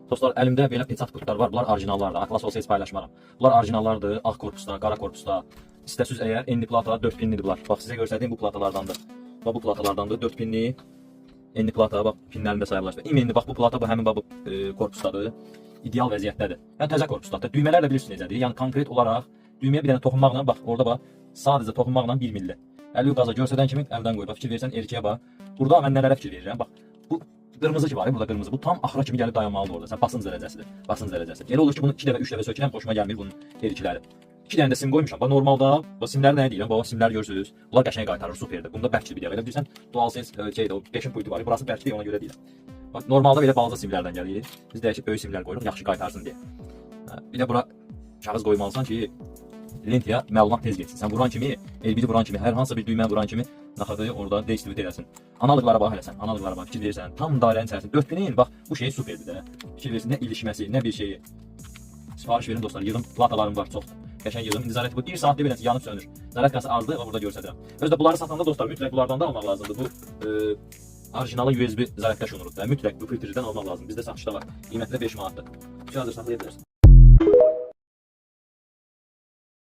Dostlar, əlimdə belə peçat pultlar var. Bunlar orijinallardır. Atlas olsa heç paylaşmaram. Bunlar orijinallardır. Ağ korpusda, qara korpusda. İstəsiz əgər enli plata 4 pinlidir bunlar. Bax, sizə göstərdiyim bu platalardandır. Bax, bu platalardandır. 4 pinli enli plata, bax, pinlərini də sayıblaşdı. İmенно bax bu plata, bu həmin bax bu korpusdadır. İdeal vəziyyətdədir. Yəni təzə korpusdadır. Düymələr də bilirsiniz necədir. Yəni konkret olaraq düyməyə bir dənə toxunmaqla, bax orada bax, sadəcə toxunmaqla 1 milli. Əli qaza göstərən kimi əldən qoy. Bax, fikir versən erkəyə bax. Burada mən nələrə fikir verirəm? Bax, bu qırmızı ki var, burada qırmızı. Bu tam axıra kimi gəlib dayanmalıdır orada. Sən basınc dərəcəsidir. Basınc dərəcəsi. Elə olur ki, bunu 2 dəfə, 3 dəfə sökürəm, xoşuma gəlmir bunun erikləri. 2 dənə də sim qoymuşam. Bax, normalda, bax, simləri nə deyirəm? Bax, simlər görürsüz. Bunlar qəşəng qaytarır, superdir. Bunda bərkdir bir dəqiqə. Elə bilirsən, DualSense şeydir, o 5-in pultu var. Burası bərkdir, ona görə deyirəm. Bax, normalda belə balaca simlərdən gəlir. Biz dəyişib böyük simlər qoyuruq, yaxşı qaytarsın deyə. Hə, bir də bura kağız qoymalısan ki, lentaya məlumat tez getsin. Sən vuran kimi, L1-i vuran kimi, hər hansısa bir düymə vuran kimi naxadı orada deactivate eləsin. Analoqlara bax hələ sən, analoqlara bax, fikir verirsən, tam dairənin içərisində 4000-in, bax, bu şey superdir də. Fikir verirsən, nə ilişməsi, nə bir şeyi. Sifariş verin dostlar, yığın, platalarım var çoxdur. Qəşəng yığın. İndi zaryadka bu 1 saat belə yanıb sönür. Zaryadkası azdır, və burada göstərirəm. Özü də bunları satanda dostlar, mütləq bunlardan da almaq lazımdır. Bu orijinalı USB zaryadka şnurudur. Mütləq bu filtrdən almaq lazımdır. Bizdə satışda var. Qiyməti də 5 manatdır. Hazır saxlaya bilərsən.